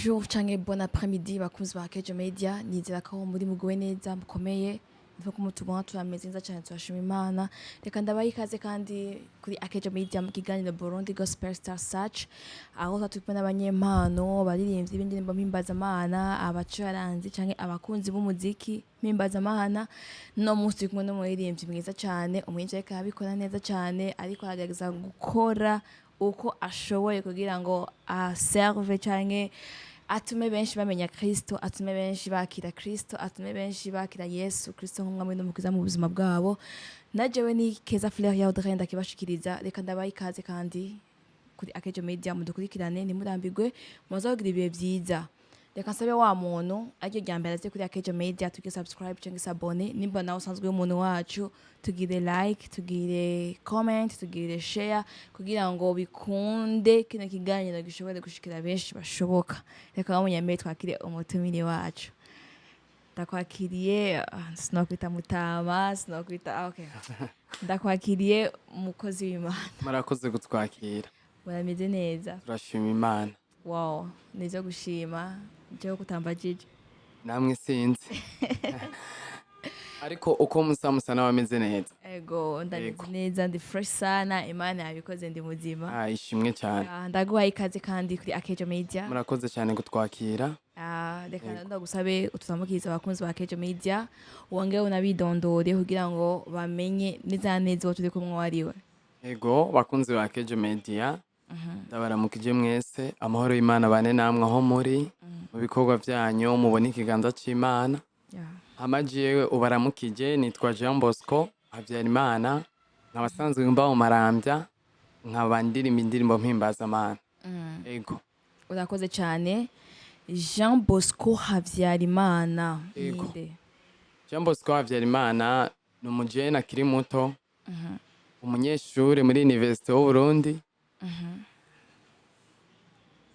Bonjour canke bon après-midi, bakunzi ba Kejo Media. Nizera ko muri muguwe neza, mukomeye. Nkuko mutubona, turameze neza cyane, turashima Imana. Reka ndabaha ikaze kandi kuri Akejo Media mu kiganiro Burundi Gospel Star Search, aho tuba turi kumwe n'abanyempano, baririmbyi b'indirimbo mpimbazamana, abacuranzi canke abakunzi b'umuziki mpimbazamana. No munsi turi kumwe n'umuririmbyi mwiza cyane, umuririmbyi ariko arabikora neza cyane, ariko aragerageza gukora uko ashoboye kugira ngo aserve canke atume benshi bamenya Kristo, atume benshi bakira Kristo, atume benshi bakira Yesu Kristo nk'umwami n'umukiza mu buzima bwabo. Na jewe ni Keza Fleur ya Audrey ndakibashikiriza. Reka ndabaha ikaze kandi kuri Akejo Media, mudukurikirane, ntimurambirwe, muze kugira ibihe byiza. Reka nsabe wa muntu ariryo rya mbere aze kuri Akejo Media, tugire subscribe cyangwa s'abonner. Nimba nawe usanzwe umuntu wacu, tugire like, tugire comment, tugire share, kugira ngo bikunde kino kiganiro gishobore gushikira benshi bashoboka. Reka bamunyamere twakire umutumire wacu. Ndakwakiriye. Sinokwita mutama, sinokwita, okay, ndakwakiriye, umukozi w'Imana. Murakoze kutwakira. Murameze neza? Turashima Imana. Wow, nizo gushima jewe kutambajije. Namwe sinzi, ariko uko musa musa n'abameze neza. Ego, ndameze neza, ndi fresh sana. Imana yabikoze, ndi muzima. Ah, ishimwe cyane. Ndaguhaye ikaze kandi kuri Akejo Media. Murakoze cyane kutwakira. Reka ndagusabe utuzamukirize abakunzi ba Akejo Media, wongere unabidondore kugira ngo bamenye neza na neza uwo turi kumwe uwo ari we. Ego, bakunzi ba Kejo Media, ndabaramukije mwese. Amahoro y'Imana bane namwe aho muri mu bikorwa byanyu, mubone ikiganza c'Imana. Hama jewe ubaramukije nitwa Jean Bosco Habyarimana, nkaba asanzwe mba mu Marambya, nkaba ndirimba indirimbo mpimbazamana. Ego. Urakoze cyane. Jean Bosco Habyarimana Ego. ninde? Jean Bosco Habyarimana ni umujene akiri muto, umunyeshure muri Université w'Uburundi,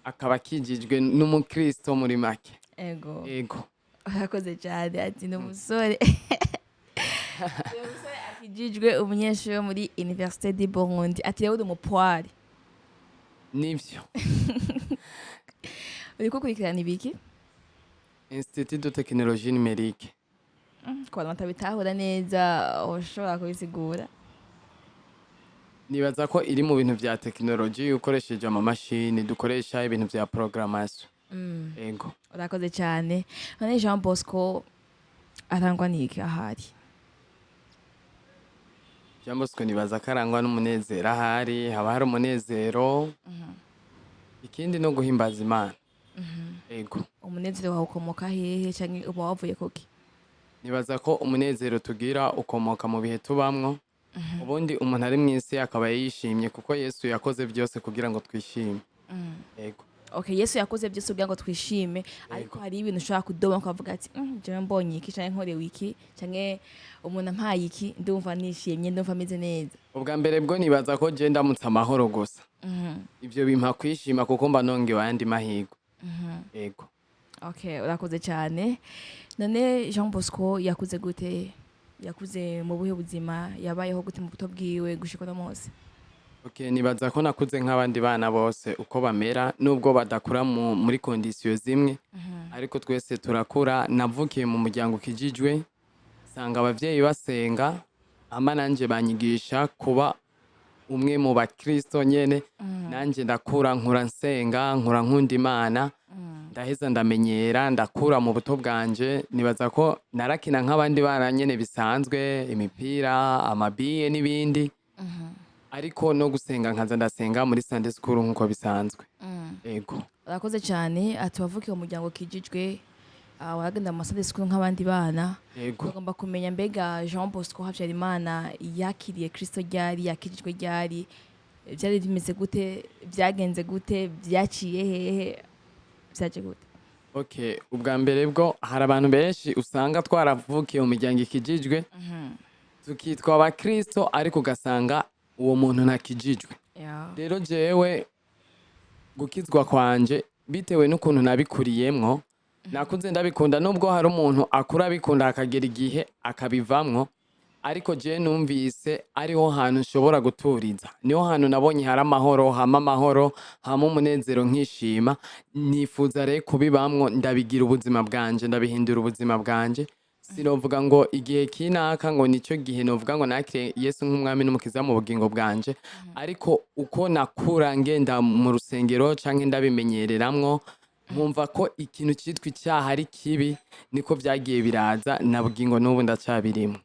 akaba akijijwe n'umukristo muri make. Ego. Ego. Urakoze cyane. Ati ni umusore akijijwe, umunyeshuri wo muri Université du Burundi. Ati rero uri umupwari. Nivyo. Uriko ukurikirana ibiki? Institut de Technologie Numérique. Ku bantu batabitahura neza, ushobora kubisigura? Nibaza ko iri mu bintu vya tekinoloji, ukoresheje amamashini dukoresha, ibintu vya programmation. Ego. Urakoze cyane. None Jean Bosco arangwa n'iki ahari? Jean Bosco nibaza ko arangwa n'umunezero. Ahari haba hari umunezero, ikindi no guhimbaza Imana. Ego. Umunezero wawe ukomoka hehe, canke uba wavuye kuki? Nibaza ko umunezero tugira ukomoka mu bihe tubamwo. Ubundi umuntu ari mw'isi akaba yishimye kuko Yesu yakoze byose kugira ngo twishime. Ego. Okay, Yesu yakoze byose kugira ngo twishime, ariko hari ibintu ushobora kudoma ukavuga ati: "Jewe mbonye iki, canke nkorewe iki, canke umuntu ampaye iki, ndumva nishimye, ndumva meze neza." Ubwa mbere bwo nibaza ko je ndamutse amahoro gusa, ivyo bimpa kwishima kuko mba nongewe ayandi mahirwe. Ego. Okay, urakoze cyane. None Jean Bosco yakuze gute? Yakuze mu buhe buzima? Yabayeho gute mu buto bwiwe gushika uno munsi? Okay, nibaza ko nakuze nk'abandi bana bose uko bamera, nubwo badakura muri conditions zimwe, ariko twese turakura. Navukiye mu muryango ukijijwe, sanga abavyeyi basenga, hama nanje banyigisha kuba umwe mu bakristo nyene. Nanje ndakura, nkura nsenga, nkura nkunda Imana, ndaheza ndamenyera, ndakura mu buto bwanje. Nibaza ko narakina nk'abandi bana nyene bisanzwe, imipira, amabiye n'ibindi, ariko no gusenga nkaza ndasenga muri Sunday school nk'uko bisanzwe. Ego. Urakoze cyane. Ati wavukiye mu muryango kijijwe, waragenda mu Sunday school nk'abandi bana. Ego. Bagomba kumenya mbega Jean Bosco Habyarimana yakiriye Kristo ryari? Yakijijwe ryari? Byari bimeze gute? Byagenze gute? Byaciye hehe? Byaje gute? Okay, ubwa mbere bwo hari abantu benshi usanga twaravukiye mu miryango ikijijwe, tukitwa abakristo, ariko ugasanga uwo muntu ntakijijwe. Rero jewe gukizwa kwanje, bitewe n'ukuntu nabikuriyemwo, nakuze ndabikunda. Nubwo hari umuntu akura abikunda, akagera igihe akabivamwo. Ariko je numvise ariho hantu nshobora guturiza, niho hantu nabonye hari amahoro, hama amahoro, hama umunezero, nkishima. Nifuza rero kubibamwo, ndabigira ubuzima bwanje, ndabihindura ubuzima bwanje. Sinovuga ngo igihe kinaka ngo nico gihe novuga ngo nakire Yesu nk'umwami n'umukiza mu bugingo bwanje, ariko uko nakura ngenda mu rusengero canke ndabimenyereramwo, nkumva ko ikintu citwa icyaha ari kibi, niko vyagiye biraza na bugingo n'ubu ndacabirimwo.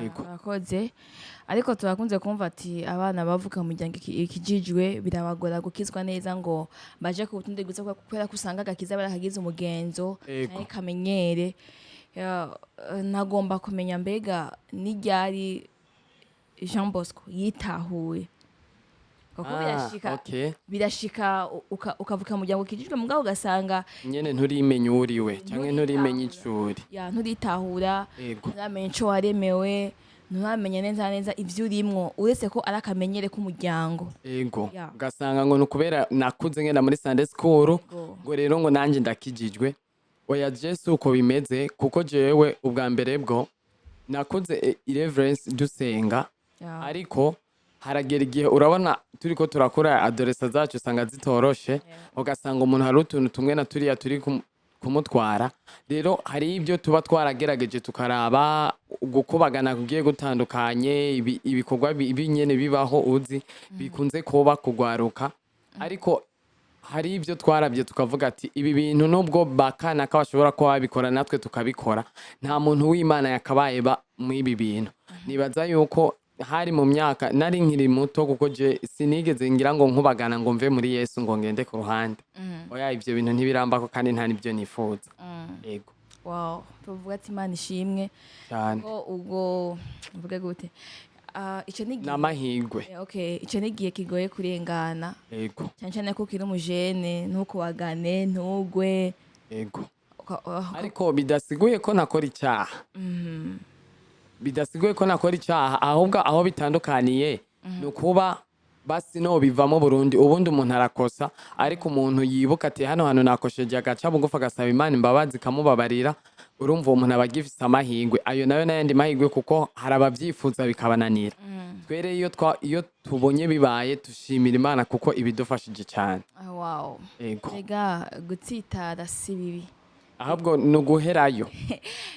Yego. Urakoze, ariko turakunze kumva ati abana bavuka mu miryango ikijijwe birabagora gukizwa neza ngo baje ku butonde bwiza, kubera ko usanga agakiza barakagize umugenzo canke kamenyere. Ya, nagomba kumenya mbega ni ryari Jean Bosco yitahuye, kuko birashika, birashika ukavuka mu muryango ukijijwe, mugabo ugasanga nyene nturimenya uwuriwe canke nturimenya Nturitahura. icuri. Ya, nturitahura, nturamenya ico waremewe, nturamenya neza neza ivyo urimwo, uretse ko ari akamenyere k'umuryango. Ugasanga ngo ni ukubera nakuze ngenda muri Sunday school, ngo rero ngo nanje ndakijijwe. Oya, je si uko bimeze, kuko jewe ubwa mbere bwo nakuze irreverence dusenga, ariko haragera igihe, urabona turiko turakura, adolescence zacu usanga zitoroshe, ugasanga umuntu hari utuntu tumwe na turiya turi kumutwara. Rero hari ibyo tuba twaragerageje, tukaraba gukubagana kugiye gutandukanye, ibikorwa bibi nyene bibaho, uzi bikunze kuba kugwaruka. Ariko hari ibyo twarabye tukavuga ati ibi bintu nubwo bakanaka bashobora kuba babikora, natwe tukabikora, nta muntu w'Imana yakabaye ba mw'ibi bintu. Nibaza yuko hari mu myaka nari nkiri muto, kuko je sinigeze ngira ngo nkubagana ngo mve muri Yesu ngo ngende ku ruhande. Oya, ivyo bintu ntibirambako kandi nta nibyo nifuza. Yego. Wow, tuvuga ati Imana ishimwe. Cyane. Ko ubwo mvuge gute? Ah, ico ni igihe N'amahirwe. Okay, ico ni igihe kigoye kurengana, cyane cyane ko ukiri umujene, ntukubagane, ntugwe. Ariko bidasiguye ko nakora icyaha, bidasiguye ko nakora icyaha, ahubwo aho bitandukaniye ni ukuba basi no bivamo Burundi. Ubundi umuntu arakosa, ariko umuntu yibuka ati hano hantu nakosheje, agaca bugufi, agasaba Imana imbabazi, ikamubabarira. Urumva uwo muntu aba agifise amahirwe. Ayo nayo n'ayandi mahirwe, kuko hari abavyifuza bikabananira. Twere iyo tubonye bibaye, dushimira Imana kuko ibidufashije cyane. Ah, wow. Yego. Ega gutsitara si bibi. Ahubwo ni uguherayo.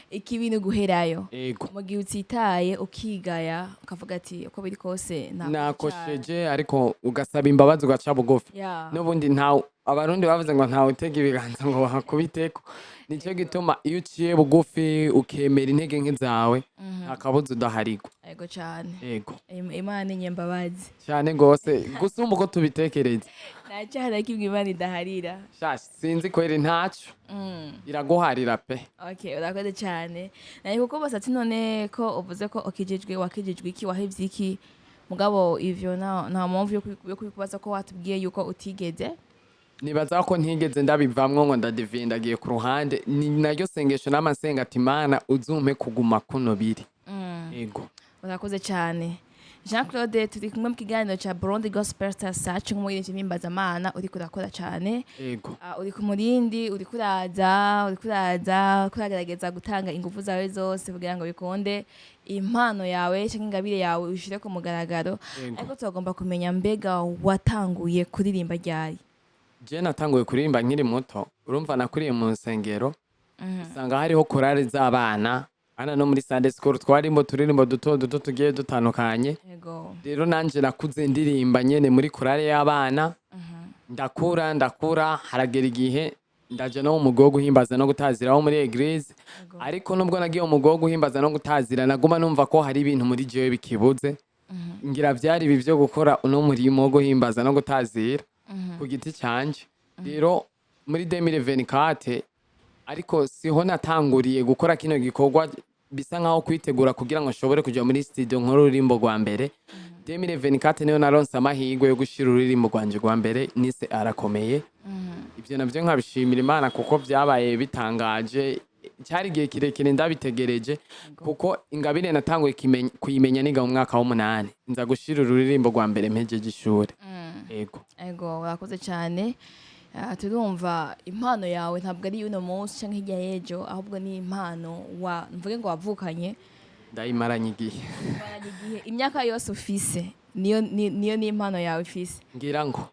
Ikibi ni uguherayo. Mu gihe utsitaye, ukigaya, ukavuga ati uko biri kose nakoze icyaha. Nakosheje, ariko ugasaba imbabazi, ugaca bugufi. N'ubundi ntawe, Abarundi bavuze ngo ntawe utega ibiganza ngo bakubiteko. Nicyo gituma iyo uciye bugufi, ukemera intege nke zawe, nta kabuza udaharigwa. Yego cyane. Yego. Imana ni nyembabazi. Cyane gose, gusumba uko tubitekereza. Nta cyaha na kimwe Imana idaharira. Sha, sinzi kweri, ntaco iraguharira pe. Okay, urakoze cyane. Naye kuko bose ati none ko uvuze ko ukijijwe, wakijijwe iki, wahevye iki? Mugabo ivyo nta mpamvu yo kubikubaza ko watubwiye yuko utigeze. Nibaza ko ntigeze ndabivamwo ngo ndadiviye ndagiye ku ruhande. Ni naryo sengesho n'amasenga ati Imana uzumpe kuguma kuno biri. Yego. Urakoze cyane, Jean Claude. Turi kumwe mu kiganiro cya Burundi Gospel Star Search nk'umuririmbyi mpimbazamana uriko urakora cyane. Ah, uri ku murindi, uriko uraza, uriko uraza, uriko uragerageza gutanga ingufu zawe zose kugira ngo bikunde impano yawe cyangwa ingabire yawe uyishire ku mugaragaro. Ariko turagomba kumenya mbega watanguye kuririmba ryari? Je natanguye kuririmba nkiri muto. Urumva nakuriye mu nsengero, usanga hariho korali z'abana hana no muri Sunday school twarimbo turirimbo duto duto tugiye dutandukanye. Rero nanje nakuze ndirimba nyene muri korali y'abana. Ndakura, ndakura, haragera igihe ndaja no mu mugwi wo guhimbaza no gutazira wo muri église. Ariko nubwo nagiye mu mugwi wo guhimbaza no gutazira, naguma numva ko hari ibintu muri jewe bikibuze. Ngira vyari ibi vyo gukora uno murimo wo guhimbaza no gutazira ku giti canje. Rero muri 2024, ariko siho natanguriye gukora kino gikorwa, bisa nkaho kwitegura kugira ngo nshobore kuja muri studio nkore ururimbo rwa mbere. 2024 niyo naronse amahirwe yo gushira ururirimbo rwanje rwa mbere nise Arakomeye. Ibyo navyo nkabishimira Imana kuko vyabaye bitangaje. Cyari igihe kirekire ndabitegereje, kuko ingabire natanguye kuyimenya niga mu mwaka w'umunani, nza gushira ururirimbo rwa mbere mpejeje ishure. Yego. Ego, urakoze cyane. Ah, turumva impano yawe ntabwo ari y'uno munsi cyangwa hirya y'ejo, ahubwo ni impano wa mvuge ngo wavukanye. Ndayimaranye igihe. Umaranye igihe. Imyaka yose ufise niyo niyo ni impano yawe ufise? Ngira ngo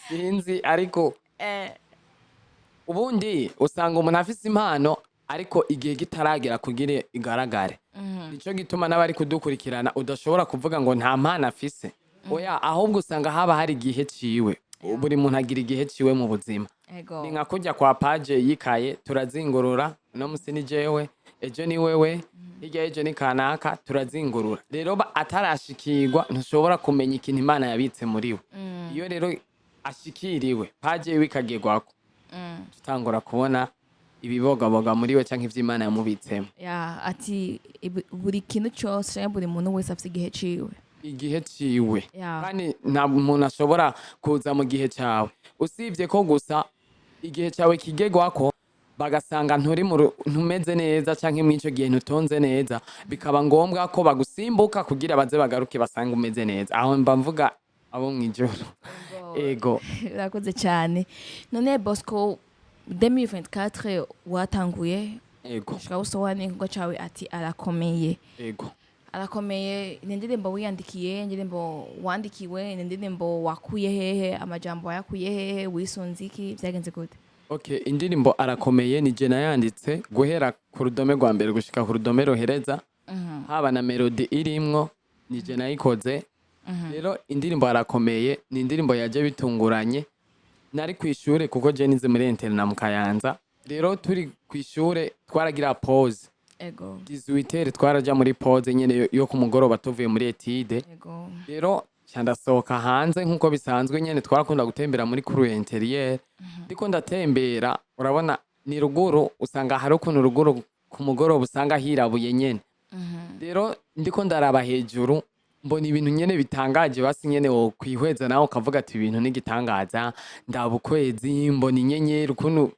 sinzi, ariko ubundi usanga umuntu afise impano ariko igihe kitaragera kugira igaragare. Nico gituma n'abari kudukurikirana udashobora kuvuga ngo nta mpano afise. Oya, ahubwo usanga haba hari igihe ciwe. Buri muntu agira igihe ciwe mu buzima. Ni nka kurya kwa page yikaye turazingurura: uno musi ni jewe, ejo ni wewe, hirya y'ejo ni kanaka. Turazingurura rero, atarashikirwa ntushobora kumenya ikintu Imana yabitse muri we. Iyo rero ashikiriwe, page yiwe ikagerwako, tutangura kubona ibibogaboga muri we canke ivy'Imana yamubitsemo. Ya, ati buri kintu cyose canke buri muntu wese afise igihe ciwe. Igihe ciwe. Kandi nta muntu ashobora kuza mu gihe cawe, usibye ko gusa igihe cawe kigerwako bagasanga nturi ntumeze neza canke mw'ico gihe ntutonze neza, bikaba ngombwa ko bagusimbuka kugira baze bagaruke basange umeze neza. Aho mba mvuga abo mw'ijoro, ego. Urakoze cyane. None Bosco, 2024 watanguye ushaka gusohora n'igikorwa cawe ati Arakomeye. Ego. Arakomeye ni indirimbo wiyandikiye, indirimbo wandikiwe, ni indirimbo wakuye hehe? Amajambo wayakuye hehe? Wisunze iki? Byagenze gute? Okay, indirimbo Arakomeye ni je nayanditse guhera ku rudome rwa mbere gushika ku rudome ruhereza, haba na melody irimwo ni je nayikoze. Rero indirimbo Arakomeye ni indirimbo yaje bitunguranye. Nari kw'ishure, kuko je nize muri internat mu Kayanza. Rero turi kw'ishure twaragira pause. 18 twaraja muri pause nyene yo ku mugoroba tuvuye muri étude. Rero nca ndasohoka hanze nk'uko bisanzwe nyene, twarakunda gutembera muri cour intérieure. Ndiko ndatembera, urabona ni ruguru, usanga hari ukuntu ruguru ku mugoroba usanga hirabuye nyene. Rero ndiko ndaraba hejuru, mbona ibintu nyene bitangaje, basi nyene wokwihweza nawe ukavuga ati ibintu n'igitangaza. Ndaba ukwezi, mbona inyenyeri ukuntu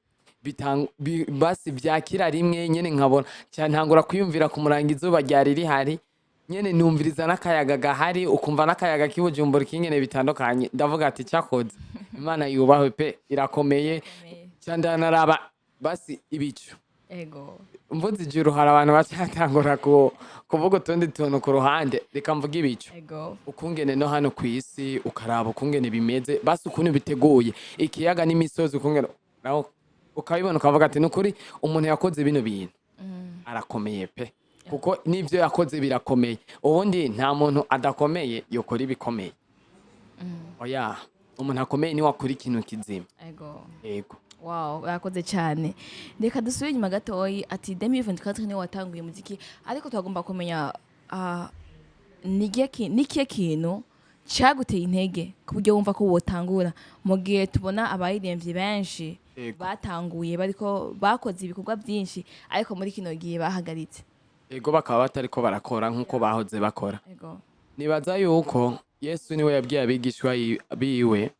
basi vyakira rimwe nyene, nkabona ca ntangura kwiyumvira ku murango izuba ryari rihari nyene, numviriza n'akayaga gahari, ukumva n'akayaga k'Ibujumbura kingene bitandukanye. Ndavuga ati cyakoze Imana yubahwe pe, irakomeye. Ca ndanaraba basi ibicu. Mvuze ijuru hari abantu bacatangura kuvuga utundi tuntu ku ruhande. Reka mvuge ibicu. Ukungene no hano ku isi ukaraba ukungene bimeze, basi ukuntu biteguye, ikiyaga n'imisozi, ukungene naho ukabibona ukavuga ati nukuri umuntu yakoze bino bintu arakomeye pe, kuko n'ivyo yakoze birakomeye. Ubundi nta muntu adakomeye yokora ibikomeye. Oya, umuntu akomeye niwe akora ikintu kizima. Ego. Wow, urakoze cyane. Reka dusubire inyuma gatoyi. Ati 2024 niwe watanguye umuziki, ariko twagomba kumenya ni ikihe kintu cyaguteye intege ku buryo wumva ko wotangura, mu gihe tubona abaririmbyi benshi batanguye bariko bakoze ibikorwa byinshi, ariko muri kino gihe bahagaritse? Ego, bakaba batariko barakora nk'uko bahoze bakora. Nibaza yuko Yesu niwe yabwiye abigishwa biwe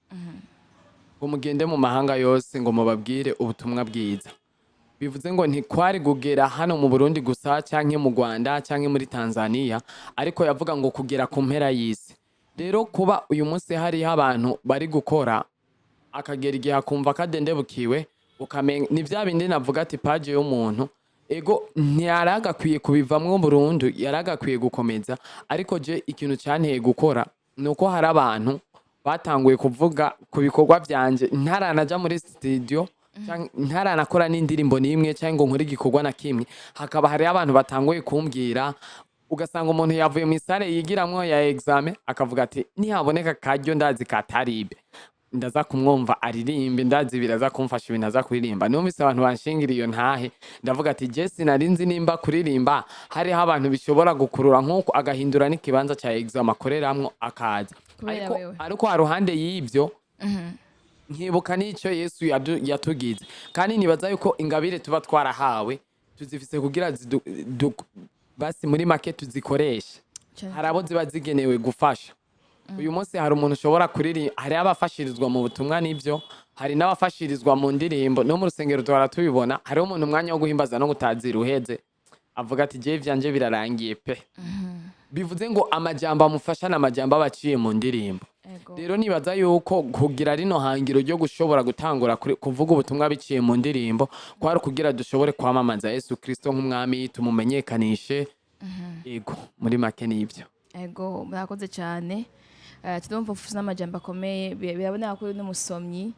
ngo mugende mu mahanga yose ngo mubabwire ubutumwa bwiza. Bivuze ngo ntikwari kugera hano mu Burundi gusa canke mu Rwanda canke muri Tanzania, ariko yavuga ngo kugera ku mpera y'isi. Rero kuba uyu munsi hariho abantu bari gukora, akagera igihe akumva kadendebukiwe, ukamenga ni vya bindi navuga ati page y'umuntu. Ego, ntiyaragakwiye kubivamwo burundu, yaragakwiye gukomeza. Ariko je ikintu canteye gukora ni uko hari abantu batanguye kuvuga ku bikorwa vyanje ntaranaja muri studio canke ntaranakora n'indirimbo n'imwe canke ngo nkore igikorwa na kimwe, hakaba hariho abantu batanguye kumbwira. Ugasanga umuntu yavuye mu i salle yigiramwo ya examen, akavuga ati nihaboneka akaryo ndazi kataribe ndaza kumwumva aririmbe, ndazi biraza kumfasha ibintu aza kuririmba. Numvise abantu banshingira iyo ntahe, ndavuga ati je sinari nzi nimba kuririmba hariho abantu bishobora gukurura nk'uko agahindura n'ikibanza ca examen akoreramwo akaza. Kubera Ariko wewe. ariko haruhande y'ivyo nkibuka n'ico Yesu yatugize, kandi nibaza yuko ingabire tuba twarahawe tuzifise kugira basi muri make tuzikoreshe. Hari abo ziba zigenewe gufasha. Uyu munsi hari umuntu ushobora kuririmba, hari abafashirizwa mu butumwa n'ibyo, hari n'abafashirizwa mu ndirimbo. No mu rusengero duhora tubibona, hariho umuntu umwanya wo guhimbaza no gutazira uheze, avuga ati jewe ivyanje birarangiye pe. Bivuze ngo amajambo amufasha ni amajambo aba aciye mu ndirimbo. Rero nibaza yuko kugira rino hangiro ryo gushobora gutangura kuvuga ubutumwa biciye mu ndirimbo kwari kugira dushobore kwamamaza Yesu Kristo nk'umwami, tumumenyekanishe. Ego, muri make nibyo. Ego, murakoze cyane. Turumva ufise n'amajambo akomeye, biraboneka ko uri n'umusomyi.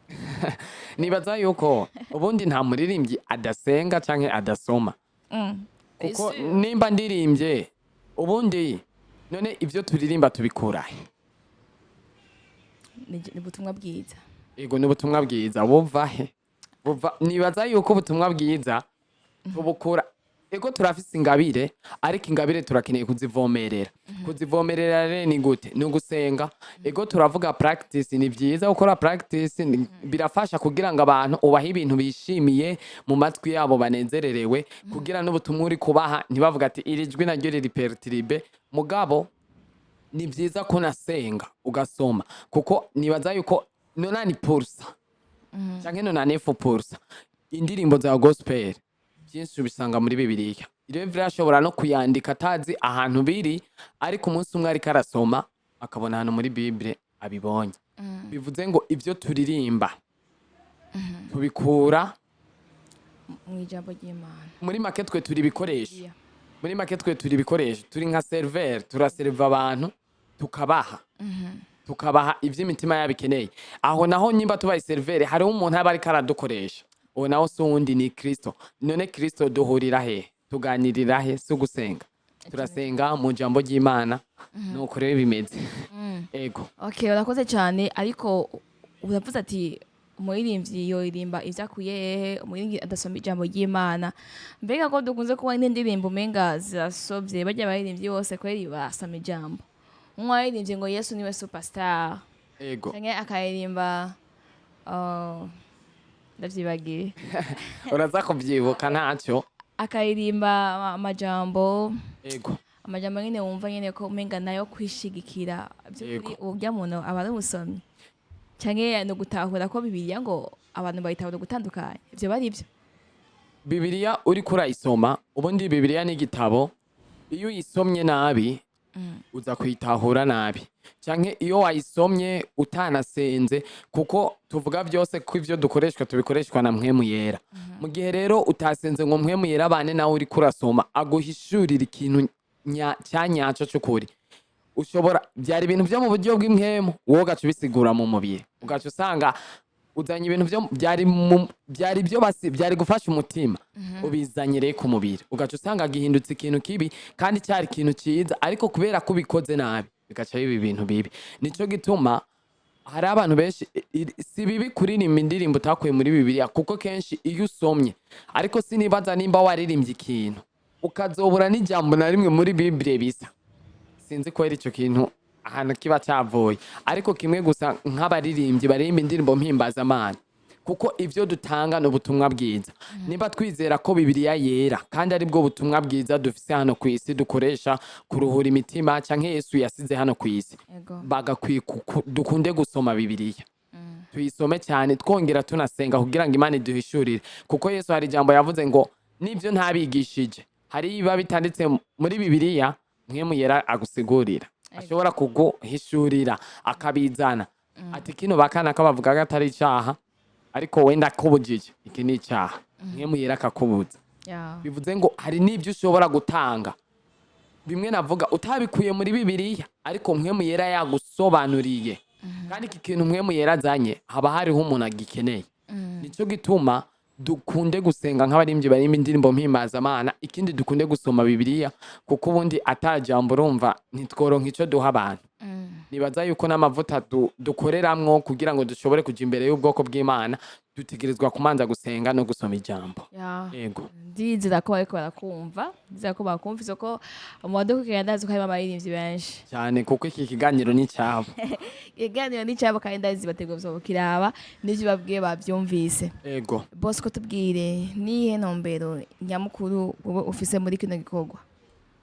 Nibaza yuko ubundi nta muririmbyi adasenga canke adasoma, kuko nimba ndirimbye ubundi, none ivyo turirimba tubikurahe? Ni ubutumwa bwiza. Ego, ni ubutumwa bwiza. Buva he? Buva, nibaza yuko ubutumwa bwiza tubukura, ego turafise ingabire, ariko ingabire turakeneye kuzivomerera. Kuzivomerera rero ni gute? Ni ugusenga. Ego, turavuga practice, ni vyiza gukora practice, birafasha kugira ngo abantu ubahe ibintu bishimiye mu matwi yabo, banezererewe, kugira n'ubutumwa uri kubaha ntibavuga ati iri jwi naryo riri perturbé. Mugabo ni vyiza ko nasenga, ugasoma, kuko nibaza yuko 90% canke 99% indirimbo za gospel byinshi ubisanga muri Bibiliya. Revre ashobora no kuyandika atazi ahantu biri, ariko umunsi umwe ariko arasoma akabona ahantu muri Bible abibonye. Bivuze ngo ibyo turirimba tubikura mu ijambo ry'Imana. Muri make twe turi ibikoresho. Muri make twe turi ibikoresho, turi nka serveur, turaserva abantu, tukabaha ivyo imitima yabo ikeneye. Aho naho nyimba tubaye serveur, hariho umuntu aba ariko aradukoresha. Uwo naho si uwundi, ni Kristo. None Kristo duhurira he, tuganirira he? Si ugusenga? Turasenga mu jambo ry'Imana. Nuko rero bimeze, ego. Okay, urakoze cyane. Ariko uravuze ati umuririmbyi yoririmba ivyo akuye hehe? Umuririmbyi adasoma ijambo ry'Imana, mbega ko dukunze kubona n'indirimbo umenga zirasobye, barya abaririmbyi bose kweri barasoma ijambo? Umwe waririmbye ngo Yesu niwe superstar, canke akaririmba, oh, ndavyibagiye. Uraza kubyibuka, ntacyo. Akaririmba amajambo, amajambo nyene wumva nyene ko umenga nayo kwishigikira by'ukuri. Urya muntu aba ari umusomyi, canke ni ugutahura ko Bibiliya ngo abantu bayitahura gutandukanye? Ivyo bari byo? Bibiliya uriko urayisoma, ubundi Bibiliya ni igitabo, iyo uyisomye nabi uza kuyitahura nabi, canke iyo wayisomye utanasenze, kuko tuvuga byose ko ivyo dukoreshwa tubikoreshwa na Mpwemu Yera. Mu gihe rero utasenze ngo Mpwemu Yera abane nawe uriko urasoma, aguhishurira ikintu cya nyaco c'ukuri, ushobora byari ibintu byo mu buryo bw'impwemu, wowe ugaca ubisigura mu mubiri, ugaca usanga uzanye ibintu byo byari byari byo basi byari gufasha umutima, ubizanye rero ku mubiri, ugaca usanga gihindutse ikintu kibi kandi cyari ikintu cyiza, ariko kubera ko ubikoze nabi bigaca biba ibintu bibi. Nico gituma hari abantu benshi, si bibi kuririmba indirimbo utakuye muri Bibiliya, kuko kenshi iyo usomye, ariko sinibaza nimba waririmbye ikintu ukazobura n'ijambo na rimwe muri Bibiliya bisa, sinzi ko ari icyo kintu ahantu kiba cyavuye. Ariko kimwe gusa, nk'abaririmbyi baririmba indirimbo mpimbazamana, kuko ivyo dutanga ni ubutumwa bwiza, niba twizera ko Bibiliya yera kandi ari bwo butumwa bwiza dufise hano ku isi, dukoresha kuruhura imitima canke Yesu yasize hano ku isi, bagakwiye dukunde gusoma Bibiliya, tuyisome cyane, twongera tunasenga kugira ngo Imana iduhishurire, kuko Yesu hari ijambo yavuze ngo nibyo ntabigishije, hari ibiba bitanditse muri Bibiliya, Mpwemu Yera agusigurira, ashobora kuguhishurira akabizana, ati kino bakana kabavuga ko atari icaha, ariko wenda akubujije iki ni icaha, Mpwemu Yera akakubuza. Bivuze ngo hari n'ibyo ushobora gutanga, bimwe navuga, utabikuye muri Bibiliya, ariko Mpwemu Yera yagusobanuriye. Kandi iki kintu Mpwemu Yera azanye haba hariho umuntu agikeneye. Nico gituma dukunde gusenga nk'abaririmbyi barimba indirimbo mpimbazamana. Ikindi, dukunde gusoma Bibiliya, kuko ubundi atajambo urumva ntitworonka ico duha abantu. Nibaza yuko n'amavuta dukoreramwo kugira ngo dushobore kuja imbere y'ubwoko bw'Imana, dutegerezwa kumanza gusenga no gusoma ijambo. Yego. Ndizera ko bariko barakumva, ndizera ko bakumvise, ko mu badukurikirana ndazi ko harimo abaririmbyi benshi. Cyane, kuko iki kiganiro ni cyabo. Ikiganiro ni cyabo, kandi ndazi bateguye kukiraba, n'ivyo babwiye bavyumvise. Ego. Bosco, tubwire, niyihe ntumbero nyamukuru wowe ufise muri kino gikorwa?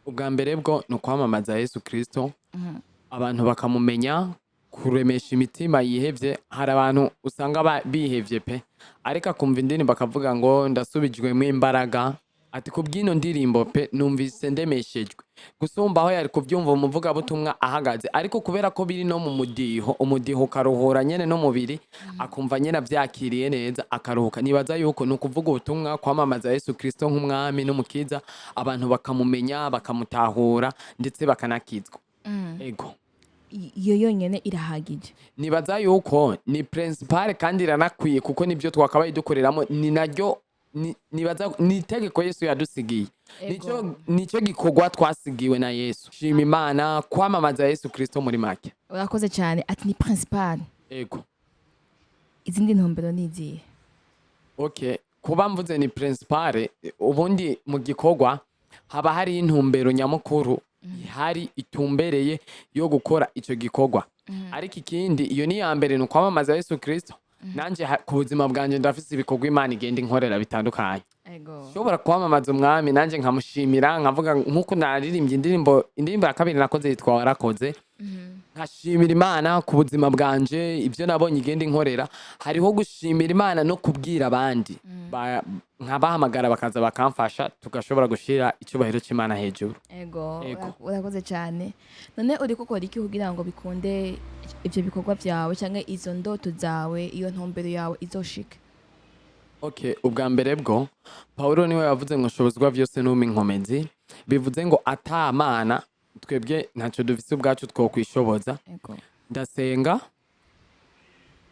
Ubwa mbere bwo ni ukwamamaza Yesu Kristo, abantu bakamumenya, kuremesha imitima yihevye. Hari abantu usanga bihevye pe, ariko akumva indirimbo akavuga ngo ndasubijwemo imbaraga. Ati kubw'ino ndirimbo pe numvise ndemeshejwe gusumba aho yari kubyumva umuvugabutumwa ahagaze, ariko kubera ko biri no mu mudiho, umudiho ukaruhura nyene n'umubiri, akumva nyene avyakiriye neza akaruhuka. Nibaza yuko ni ukuvuga ubutumwa, kwamamaza Yesu Kristo nk'umwami n'umukiza, abantu bakamumenya, bakamutahura, ndetse bakanakizwa. Ego. Iyo yonyene irahagije? Nibaza yuko ni principale kandi iranakwiye, kuko nibyo twakabaye dukoreramo, ni naryo nibaza ni itegeko Yesu yadusigiye. Nico gikorwa twasigiwe na Yesu, shima Imana, kwamamaza Yesu Kristo muri make. Urakoze cyane. Ati ni principal. Ego. Izindi ntumbero ni izihe? Okay, kuba mvuze ni principale, ubundi mu gikorwa haba hari intumbero nyamukuru ihari itumbereye yo gukora ico gikorwa, ariko ikindi, iyo ni iya mbere, ni ukwamamaza Yesu Kristo. Nanje ku buzima bwanje ndafise ibikorwa Imana igenda inkorera bitandukanye. Nshobora kwamamaza umwami, nanjye nkamushimira, nkavuga nk'uko naririmbye indirimbo ya kabiri nakoze yitwa "Warakoze", nkashimira Imana ku buzima bwanje, ibyo nabonye igenda inkorera. Hariho gushimira Imana no kubwira abandi, nkabahamagara bakaza bakamfasha, tugashobora gushira icyubahiro cy'Imana hejuru. Ego. Urakoze cyane. None uri gukora iki kugira ngo bikunde ivyo bikorwa vyawe cyangwa izo ndoto zawe, iyo ntumbero yawe izoshike? Okay, ubwa mbere bwo Paulo niwe yavuze ngo nshobozwa vyose n'umpa inkomezi, bivuze ngo atamana twebwe ntacyo dufise ubwacu twokwishoboza. Ndasenga,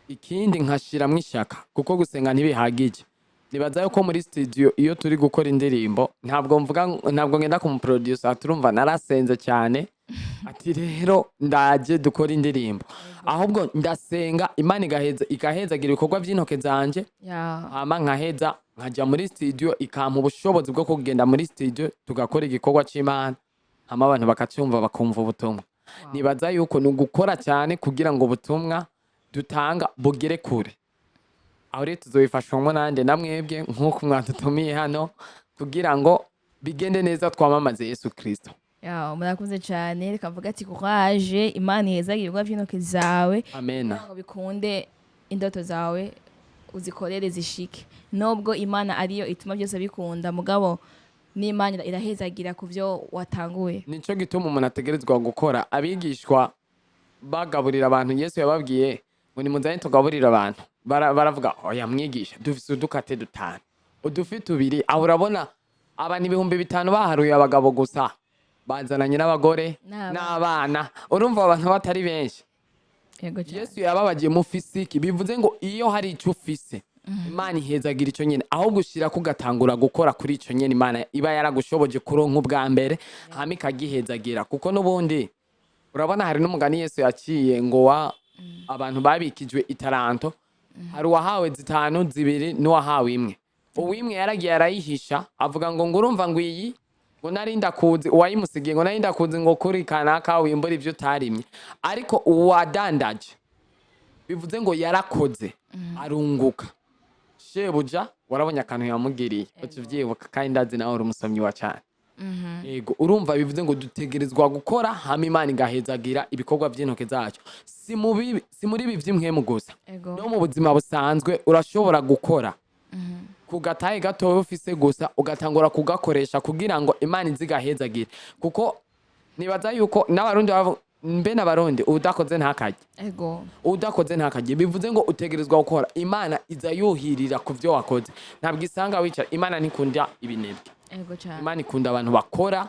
ikindi nkashiramwo ishaka, kuko gusenga ntibihagije. Nibaza yuko muri studio iyo turi gukora indirimbo, ntabwo mvuga, ntabwo ngenda ku muproducer turumva narasenze cyane, ati rero ndaje dukora indirimbo. Ahubwo ndasenga, Imana igaheza ikahezagira ibikorwa by'intoke zanje, hama nkaheza nkajya muri studio, ikampa ubushobozi bwo kugenda muri studio tugakora igikorwa c'Imana, hama abantu bakacyumva, bakumva ubutumwa. Nibaza yuko ni ugukora cyane kugira ngo ubutumwa dutanga bugere kure. Aho rero tuzobifashwamo nande? Namwebwe, nk'uko mwadutumiye hano kugira ngo bigende neza, twamamaze Yesu Kristo. Ya, murakoze cyane. Reka mvuga ati courage, Imana ihezagire ibikorwa by'intoki zawe Amena. kugira ngo bikunde, indoto zawe uzikorere zishike. Nubwo Imana ariyo ituma byose bikunda, mugabo n'Imana irahezagira ku byo watanguye. Nico gituma umuntu ategerezwa gukora. Abigishwa bagaburira abantu, Yesu yababwiye ngo nimuzane tugaburire abantu. Baravuga oya mwigisha, dufise udukate dutanu, udufi tubiri. Aho urabona abantu 5000 baharuye abagabo gusa, bazananye n'abagore n'abana. N'abana, urumva abantu batari benshi. Yego cyane. Yesu yababagiye mufise iki? Bivuze ngo iyo hari icyo ufise, Imana ihezagira icyo nyene, aho gushira kugatangura gukora kuri ico nyene Imana iba yaragushoboje kuronka ubwa mbere, hama ikagihezagira. Kuko n'ubundi urabona hari n'umugani Yesu yaciye ngo wa abantu babikijwe itaranto, hari uwahawe zitanu, zibiri, n'uwahawe imwe. Uwimwe yaragiye arayihisha, avuga ngo urumva ngo iyi ngo nari ndakuzi, uwayimusigiye ngo nari ndakuzi ngo kuri kanaka wimbura ibyo utarimye. Ariko uwadandaje, bivuze ngo yarakoze arunguka, shebuja warabonye akantu yamugiriye, uca uvyibuka, kandi ndazi nawe uri umusomyi wa cane. Yego, urumva bivuze ngo dutegerezwa gukora, hama Imana igahezagira ibikorwa by'intoke zacu. Si mu bibi, si muri ibi vy'impwemu gusa, no mu buzima busanzwe urashobora gukora ku gatahe gatoya ufise gusa, ugatangura kugakoresha kugira ngo Imana ize igahezagire. Kuko nibaza yuko n'Abarundi mbe n'Abarundi, udakoze ntakarye. Udakoze ntakarye, bivuze ngo utegerezwa gukora, Imana iza yuhirira ku vyo wakoze, ntabwo isanga wicara. Imana ntikunda ibinebwe. Ego cyane. Imana ikunda abantu bakora.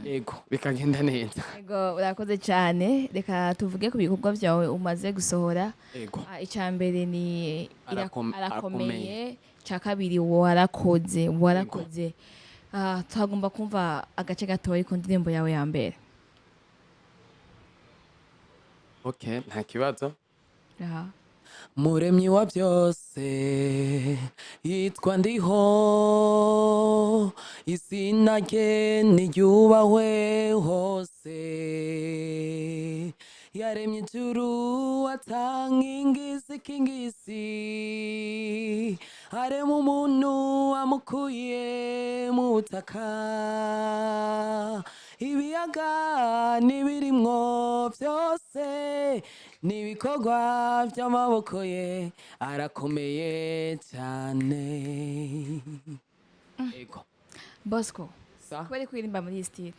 Ego, bikagenda neza. Ego, urakoze cyane. Reka tuvuge ku bikorwa byawe umaze gusohora. Ego. Icya mbere ni Arakomeye. Arakomeye. Icya kabiri "Warakoze". Warakoze. Twagomba kumva agace gatoya ku ndirimbo yawe ya mbere. Okay, nta kibazo. Aha. Muremyi wa byose yitwa Ndiho, izina rye niryubahwe hose. Yaremye ijuru atanga ingisi kingisi, arema umuntu amukuye mu butaka. Ibiyaga n'ibirimwo byose n'ibikorwa by'amaboko ye, arakomeye cyane. Ego. Bosco, Sa kubera kuririmba muri iyi style?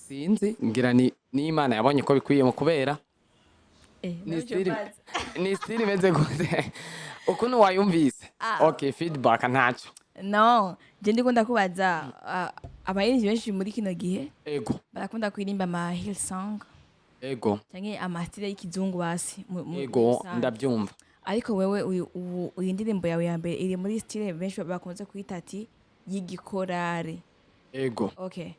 Sinzi, ngira ni n'Imana yabonye ko bikwiye mu kubera ni nabyo style, mbaza. Ni style imeze gute ukuntu wayumvise? Ah. Okay, feedback ntacyo. No, je ndiko ndakubaza, abaririmbyi benshi muri kino gihe barakunda kuririmba ama hill song canke ama style y'ikizungu basi muri rusange. Ndabyumva. Ariko wewe ubu iyi ndirimbo yawe ya mbere iri muri style benshi bakunze kwita ati y'igikorare. Okay.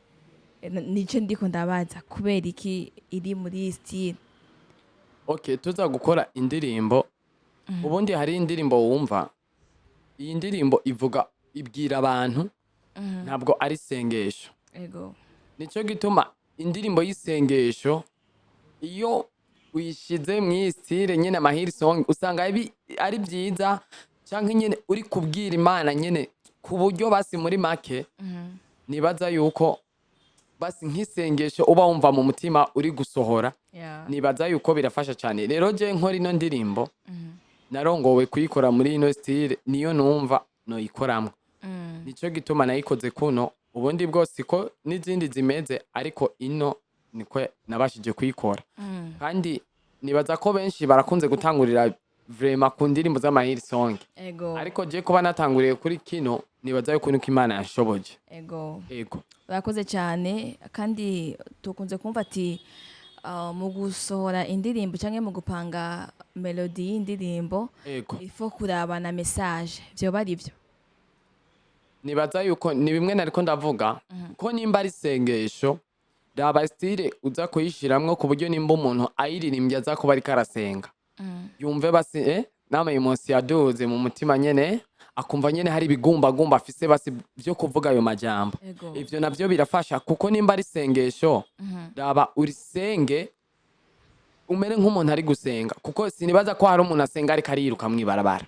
Nico ndiko ndabaza, kubera iki iri muri iyi style? Okay, tuza gukora indirimbo, ubundi hari indirimbo wumva iyi ndirimbo ivuga, ibwira abantu, ntabwo ari isengesho. Nico gituma indirimbo y'isengesho iyo uyishize mu iyi style nyene ama hill song usanga ari byiza, canke nyene uri kubwira Imana nyene ku buryo basi muri make nibaza yuko basi nk'isengesho uba wumva mu mutima uri gusohora. Nibaza yuko birafasha cyane. Rero je nkora ino ndirimbo, narongowe kuyikora muri ino style, niyo numva noyikoramwo. Nico gituma nayikoze kuno. Ubundi bwose ko n'izindi zimeze, ariko ino niko nabashije kuyikora. Kandi nibaza ko benshi barakunze gutangurira vraiment ku ndirimbo z'ama hill song, ariko je kuba natanguriye kuri kino, nibaza yuko niko Imana yanshoboje. Ego. Urakoze cyane. Kandi tukunze kumva ati mu gusohora indirimbo cyangwa mu gupanga melody y'indirimbo, ifo kuraba na message. Vyoba ari byo? Nibaza yuko ni bimwe nariko ndavuga ko nimba ari isengesho, raba style uza kuyishiramwo ku buryo nimba umuntu ayiririmbye aza kuba ariko arasenga, yumve basi nama émotion yaduze mu mutima nyene, akumva nyene hari ibigumbagumba afise basi vyo kuvuga ayo majambo. Ivyo navyo birafasha, kuko nimba ari isengesho, raba urisenge umere nk'umuntu ari gusenga, kuko sinibaza ko hari umuntu asenga ariko ariruka mw'ibarabara.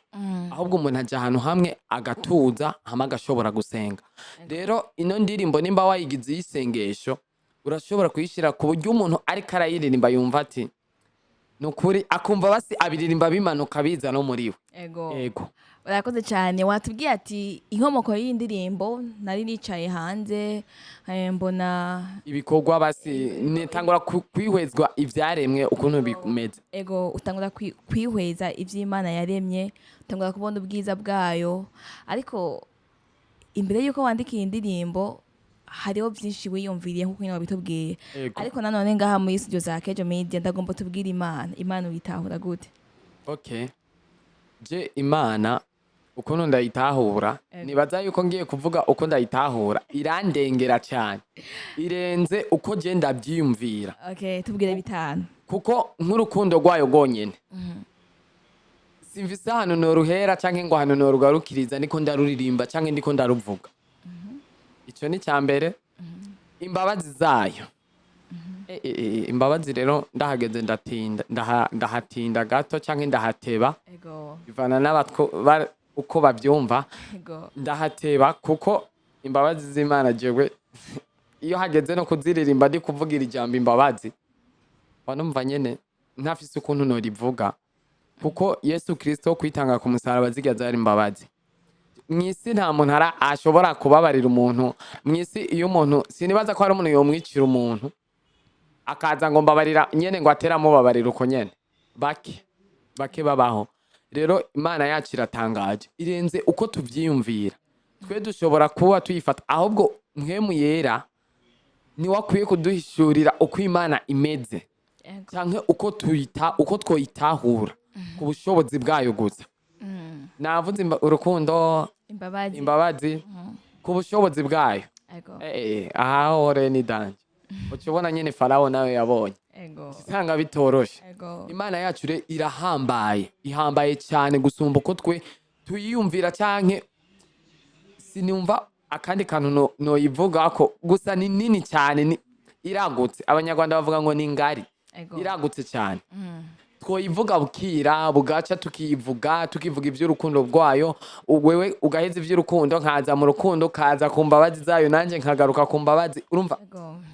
Ahubwo umuntu aja ahantu hamwe agatuza, hama agashobora gusenga. Rero ino ndirimbo nimba wayigize iyisengesho, urashobora kuyishira ku buryo umuntu ariko arayiririmba yumva ati ni ukuri, akumva basi abiririmba bimanuka biza no muri we. Ego. Urakoze cyane. Watubwiye ati inkomoko y'iyi ndirimbo, nari nicaye hanze, mbona ibikorwa, basi nitangura kwihwezwa ivyaremwe ukuntu bimeze. Ego, utangura kwihweza ivy'Imana yaremye, utangura kubona ubwiza bwayo. Ariko imbere y'uko wandika iyi ndirimbo, hariho byinshi wiyumviriye nk'uko nyine wabitubwiye. Ariko nanone ngaha muri studio za Kejo Media, ndagomba tubwire Imana. Imana uyitahura gute? Okay, je Imana ukuntu ndayitahura, nibaza yuko ngiye kuvuga uko ndayitahura irandengera cyane, irenze uko je ndabyiyumvira. Okay, tubwire bitanu. Kuko nk'urukundo rwayo rwonyene, simvise ahantu noruhera canke ngo ahantu norugarukiriza ndiko ndaruririmba canke ndiko ndaruvuga. Ico ni ca mbere. Imbabazi zayo. Imbabazi rero ndahageze ndatinda, ndahatinda gato canke ndahateba, bivana n'abatwo uko bavyumva. Ndahateba kuko imbabazi z'Imana, jewe iyo hageze no kuziririmba ndi kuvugira ijambo imbabazi, mba numva nyene ntafise ukuntu norivuga, kuko Yesu Kristo kwitanga ku musaraba zirya zari imbabazi. Mw'isi nta muntu ashobora kubabarira umuntu mw'isi. Iyo umuntu, sinibaza ko hari umuntu yomwicira umuntu akaza ngo mbabarira nyene, ngo atere amubabarira uko nyene. Bake bake babaho. Rero Imana yacu iratangaje, irenze uko tuvyiyumvira. Twe dushobora kuba tuyifata, ahubwo Mpwemu Yera niwe akwiye kuduhishurira uko Imana imeze, canke uko tuyita, uko twoyitahura ku bushobozi bwayo gusa. Navuze urukundo, imbabazi, imbabazi, ku bushobozi bwayo. Aha hore ni danger, uca ubona nyene Farawo nawe yabonye usanga bitoroshe. Imana yacu rero irahambaye, ihambaye cyane gusumba uko twe tuyiyumvira, canke sinumva akandi kantu noyivugako gusa ni nini cyane, iragutse. Abanyarwanda bavuga ngo ni ngari. Iragutse cyane. Twoyivuga bukira bugaca, tukivuga tukivuga iby'urukundo rwayo. Wewe ugaheza iby'urukundo, nkaza mu rukundo, kaza ku mbabazi zayo, nanjye nkagaruka ku mbabazi, urumva?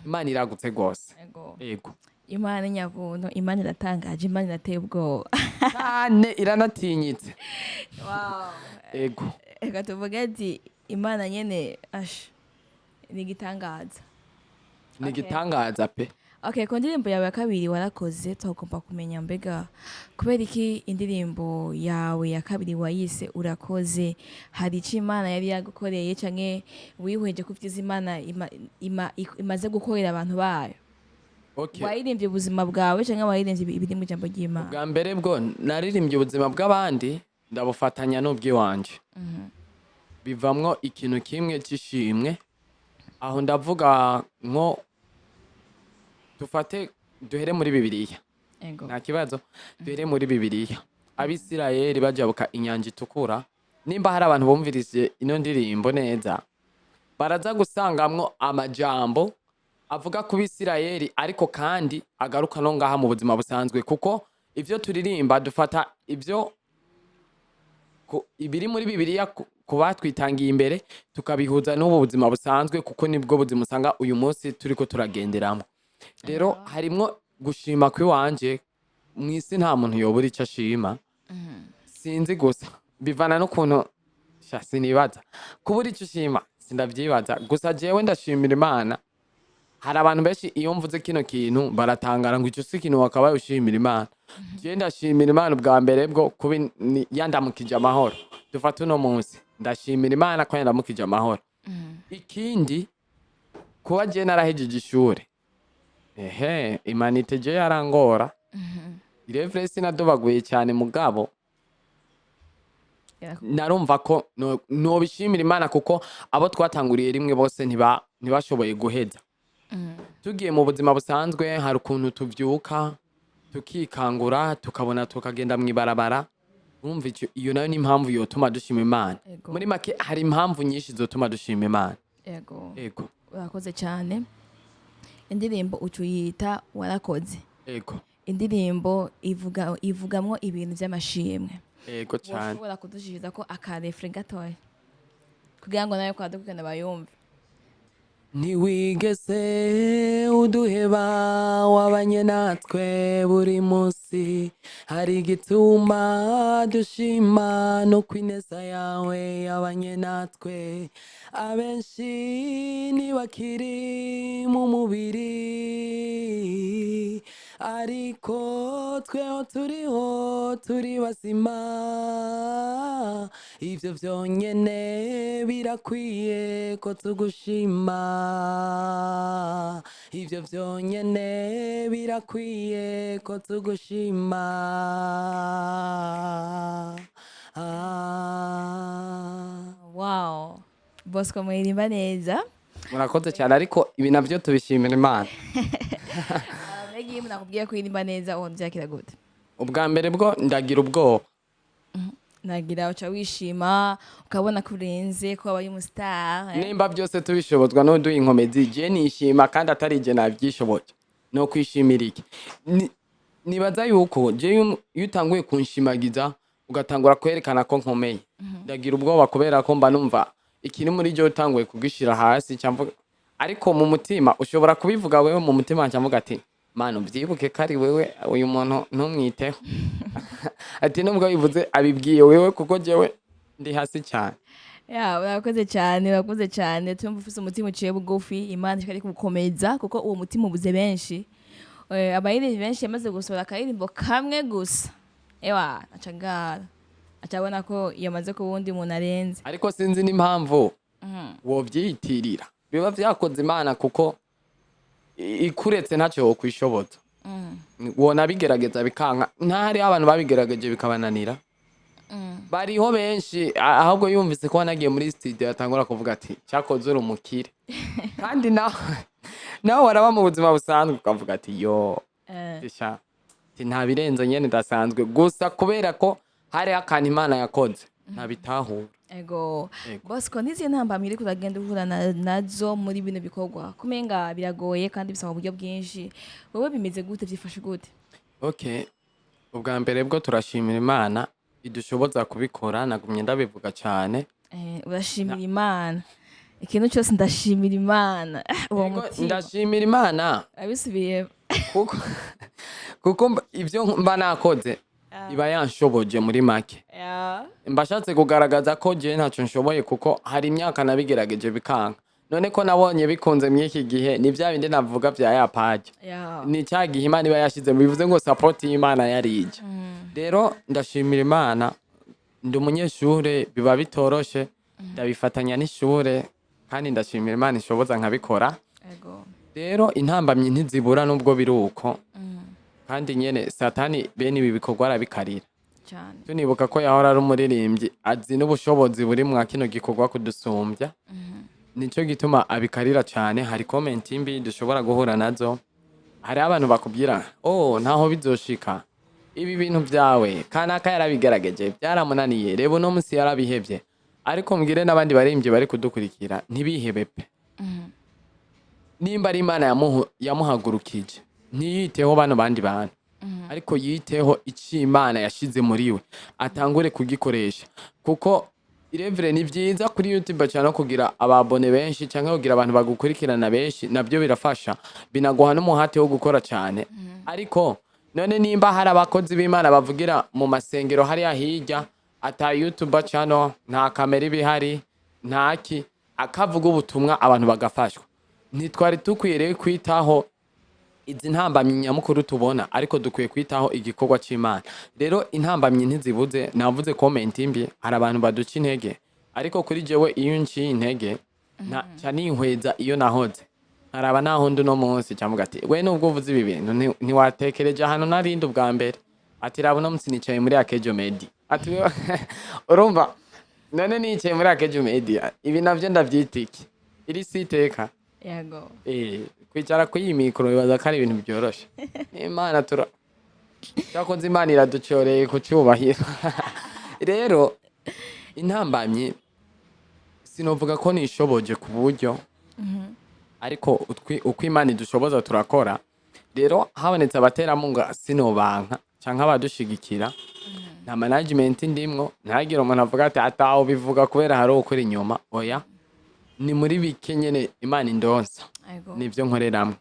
Imana iragutse rwose. Ego. Imana nyabuntu, Imana iratangaje, Imana irateye ubwoba. Cyane, iranatinyitse. Ego. Reka tuvuge ati Imana nyene ash ni igitangaza. Ni igitangaza pe. Okay, ku ndirimbo yawe ya kabiri "Warakoze", tugomba kumenya mbega kubera iki indirimbo yawe ya kabiri wayise "Urakoze"? Hari icyo Imana yari yagukoreye, canke wihweje ku vyiza Imana imaze gukorera abantu bayo? Okay. Wayirimbye ubuzima bwawe, canke wayirimbye ibiri mu ijambo ry'Imana? Bwa mbere bwo naririmbye ubuzima bw'abandi, ndabufatanya n'ubw'iwanje, bivamwo ikintu kimwe cy'ishimwe. Aho ndavuga nko dufate duhere muri Bibiliya. Ego. Nta kibazo, duhere muri Bibiliya. Abisirayeli bajabuka Inyanja Itukura. Nimba hari abantu bumvirije ino ndirimbo neza, baraza gusangamwo amajambo avuga ku Bisirayeli, ariko kandi agaruka no ngaha mu buzima busanzwe, kuko ivyo turirimba dufata ivyo ibiri muri Bibiliya ku batwitangiye imbere, tukabihuza n'ubu buzima busanzwe, kuko nibwo buzima usanga uyu munsi turiko turagenderamo. Rero harimwo gushima kw'iwanje. Mw'isi nta muntu yobura ico ashima, sinzi, gusa bivana n'ukuntu sha sinibaza kubura ico ushima, sindavyibaza. Gusa jewe ndashimira Imana. Hari abantu benshi iyo mvuze kino kintu baratangara ngo ico si ikintu wakabaye ushimira Imana. Jewe ndashimira Imana ubwa mbere bwo kuba yandamukije amahoro. Dufate uno munsi, ndashimira Imana ko yandamukije amahoro. Ikindi, kuba jewe narahejeje ishure, ehe, humanités je yarangora irevure, sinadobaguye cyane, mugabo narumva ko nobishimira Imana, kuko abo twatanguriye rimwe bose ntibashoboye guheza. Tugiye mu buzima busanzwe, hari ukuntu tuvyuka tukikangura, tukabona, tukagenda mw'ibarabara. Urumva iyo nayo ni impamvu yotuma dushima Imana. Ego. Muri make, hari impamvu nyinshi zotuma dushima Imana. Ego. Ego. Urakoze cyane. Indirimbo uca uyita "Warakoze". Ego. Indirimbo ivugamwo ibintu by'amashimwe. Ego cyane. Woshobora kudushikiriza ko aka refrain gatoya kugira ngo nawe kwadukurikirana bayumve? Ntiwigeze uduheba, wabanye natwe buri munsi. Hari igituma dushima no kwineza yawe yabanye natwe. Abenshi ntibakiri mu mubiri, ariko tweho turiho, turi bazima. Ivyo vyonyene birakwiye ko tugushima. Ivyo vyonyene birakwiye ko tugushima. Ah. Wow, Bosco, muririmba neza. Murakoze cyane, ariko ibi navyo tubishimira Imana. Mbega iyo umuntu akubwiye ko uririmba neza, uwo byakira gute? Ubwa mbere bwo ndagira ubwoba. Nagira uca wishima, ukabona ko urenze, ko wabaye umu star, eh? Nimba byose tubishobozwa n'uduha inkomezi, je nishima kandi atari je navyishoboje, no kwishimira iki? Nibaza yuko je iyo utanguye kunshimagiza, ugatangura kwerekana ko nkomeye, ndagira ubwoba, kubera ko mba numva ikiri muri ryo utanguye kugishira hasi. Nca mvuga, ariko mu mutima ushobora kubivuga wewe, mu mutima nca mvuga ati: "Mana, uvyibuke ko ari wewe, uyu muntu ntumwiteho." Ati nubwo bivuze, abibwiye wewe, kuko jewe ndi hasi cyane. Ya, urakoze cyane, urakoze cyane. Tumva ufise umutima uciye bugufi. Imana ishaka kugukomeza, kuko uwo mutima ubuze benshi. Abaririmbyi benshi yamaze gusohora akaririmbo kamwe gusa, ewa, aca ngara, aca abona ko yamaze kuba uwundi muntu arenze. Ariko sinzi n'impamvu wovyiyitirira, biba vyakoze Imana, kuko ikuretse ntacyo wokwishoboza. Wona bigerageza bikanka, ntahariho abantu babigerageje bikabananira, bariho benshi. Ahubwo yumvise ko wanagiye muri studio, yatangura kuvuga ati: "Cyakoze uri umukire." Kandi nawe waraba mu buzima busanzwe, ukavuga ati: "Yo, sha, ati nta birenze nyene, ndasanzwe." Gusa kubera ko hariho akantu Imana yakoze, ntabitahura. Ego. Ego. Bosco, n'izihe ntambamyi uriko uragenda uhura nazo muri bino bikorwa? Kumenga biragoye kandi bisaba uburyo bwinshi. Wewe bimeze gute, vyifashe gute? Okay, ubwa mbere bwo turashimira Imana idushoboza kubikora, nagumye ndabivuga cyane. Urashimira Imana ikintu cyose, ndashimira Imana. Uwo Ego, mutima. Ndashimira Imana abisubiye. kuko ivyo mba nakoze Iba yanshoboje muri make. Mbashatse kugaragaza ko jewe ntacyo nshoboye, kuko hari imyaka nabigerageje bikanka. None ko nabonye bikunze mw'iki gihe, ni bya bindi navuga vya ya page. Ni cya gihe Imana iba yashize, bivuze ngo support y'Imana yarije. Rero ndashimira Imana. Ndi umunyeshure, biba bitoroshe, ndabifatanya n'ishure, kandi ndashimira Imana ishoboza nkabikora. Rero intambamyi ntizibura, nubwo biri uko. Kandi nyene Satani bene ibi bikorwa arabikarira. Tunibuka ko yahora ari umuririmbyi, azi n'ubushobozi buri mwa kino gikorwa kudusumbya. Nico gituma abikarira cane. Hari comment mbi dushobora guhura nazo, hari abantu bakubwira: "Oh, ntaho bizoshika ibi bintu vyawe, kanaka yarabigerageje byaramunaniye, reba uno musi yarabihevye." Ariko mbwire n'abandi baririmbyi bari kudukurikira, ntibihebe pe. Nimba ari Imana yamuhagurukije, ntiyiteho bano bandi bantu, ariko yiteho icyo Imana yashize muri we, atangure kugikoresha. Kuko irevure ni byiza kuri YouTube cyane, no kugira aba abonnés benshi cyangwa kugira abantu bagukurikirana benshi, nabyo birafasha, binaguha n'umuhate wo gukora cyane. Ariko none nimba hari abakozi b'Imana bavugira mu masengero hariya hirya, ata YouTube channel, nta kamera iba ihari, ntaki, akavuga ubutumwa abantu bagafashwa, ntitwari dukwiye rero kwitaho izi ntambamyi nyamukuru tubona, ariko dukwiye kwitaho igikorwa c'Imana. Rero intambamyi ntizibuze. Navuze comment mbi, hari abantu baduca intege, ariko kuri jewe iyo unciye intege ca ninhweza iyo nahoze, nkaraba naho ndi uno munsi, camuga ati: "We, nubwo uvuze ibi bintu, ntiwatekereje ahantu narindi ubwa mbere." Ati: "Raba uno munsi nicaye muri Akejo Media." Ati: "Urumva none nicaye muri Akejo Media, ibi navyo ndavyita iki? Iri si iteka." Kwicara kuri iyi mikoro bibaza ko ari ibintu byoroshe. Imana tura cyakoze, Imana iraducoreye ku cyubahiro. Rero intambamyi, sinovuga ko nishoboje ku buryo, ariko uko Imana idushoboza turakora. Rero habonetse abaterankunga sinobanka canke abadushigikira. Nta management ndimwo, ntihagire umuntu avuga ati ataho bivuga kubera hari ukuri inyuma. Oya, ni muri bike nyene Imana indonsa, nivyo nkoreramwo.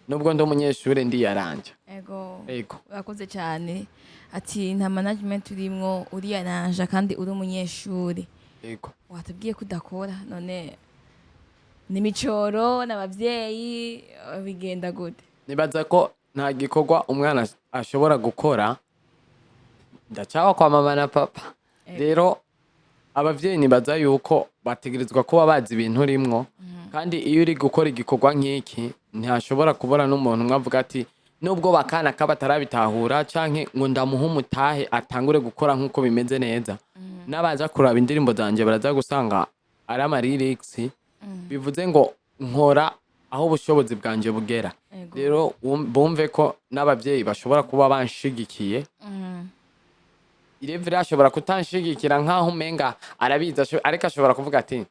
Nubwo ndi umunyeshure, ndiyaranja. Ego. Urakoze cyane. Ati nta management urimwo, uriyaranja kandi uri umunyeshuri. Ego. Watubwiye ko udakora, none ni micoro n'abavyeyi, bigenda gute? Nibaza ko nta gikorwa umwana ashobora gukora. Ndacawa kwa mama na papa. Rero abavyeyi nibaza yuko bategerezwa kuba bazi ibintu urimwo, kandi iyo uri gukora igikorwa nk'iki, ntihashobora kubura n'umuntu umwe avuga ati nubwo bakana kaba atarabitahura, canke ngo ndamuhe umutahe atangure gukora nk'uko bimeze neza. N'abaza kuraba indirimbo zanje baraza gusanga ari ama lyrics, bivuze ngo nkora aho ubushobozi bwanje bugera. Rero bumve ko n'abavyeyi bashobora kuba banshigikiye. Irevire ashobora kutanshigikira nkaho umenga arabizi, ariko ashobora kuvuga ati: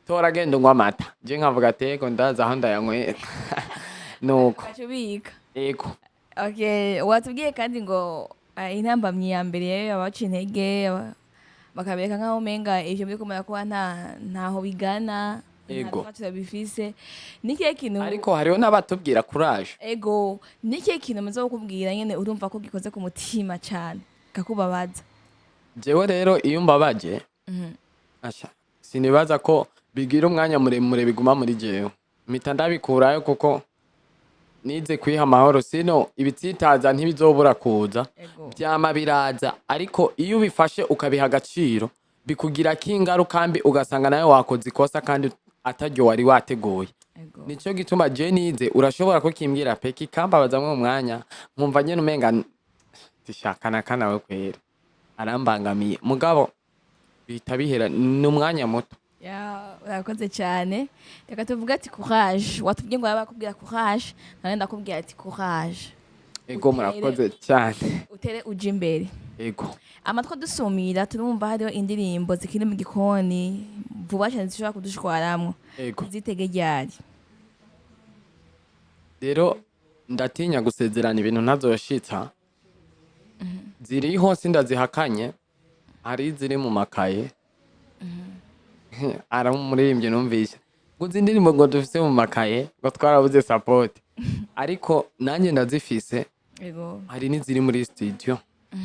"Tora, genda unywa amata." Je nkavuga ati: "Ego, ndaza aho ndayanywera." Nuko. Ugaca ubika. Ego. Okay, watubwiye kandi ngo intambamyi ya mbere abaca intege, bakabereka nkaho umenga ivyo muri kumara kuba ntaho bigana, nta rufatiro bifise. Ni ikihe kintu Ariko hariho n'abatubwira courage. Ego, ni ikihe kintu muze kukubwira nyene urumva ko gikoze ku mutima cane, kakubabaza? Jewe rero iyo mbabaje, asha, sinibaza ko bigira umwanya muremure biguma muri jewe, mpita ndabikurayo, kuko nize kwiha amahoro. Sino ibitsitaza ntibizobura kuza. Vyama biraza, ariko iyo ubifashe ukabiha agaciro, bikugirako ingaruka mbi, ugasanga nawe wakoze ikosa kandi ataryo wari wateguye. Nico gituma je nize, urashobora kukimbwira pe, kikambabazamwo umwanya, nkumva nyene umenga tishakana kanawe kwera arambangamiye, mugabo bihita bihera, ni umwanya muto. Ya, urakoze cyane. Reka tuvuge ati courage. Watubwiye ngo baba bakubwira courage, nawe ndakubwira ati courage. Ego, murakoze cyane. Utere uje imbere. Ego. Amatwi adusumira, turumva hariho indirimbo zikiri mu gikoni vuba cyane zishobora kudushwaramwo. Zitege ryari? Rero ndatinya gusezerana ibintu ntazoshitsa. Ziriho, sindazihakanye, hari iziri mu makaye. Ari umuririmbyi numvise ngo izi ndirimbo ngo dufise mu makaye, ngo twarabuze support, ariko nanjye ndazifise. Hari n'iziri muri studio.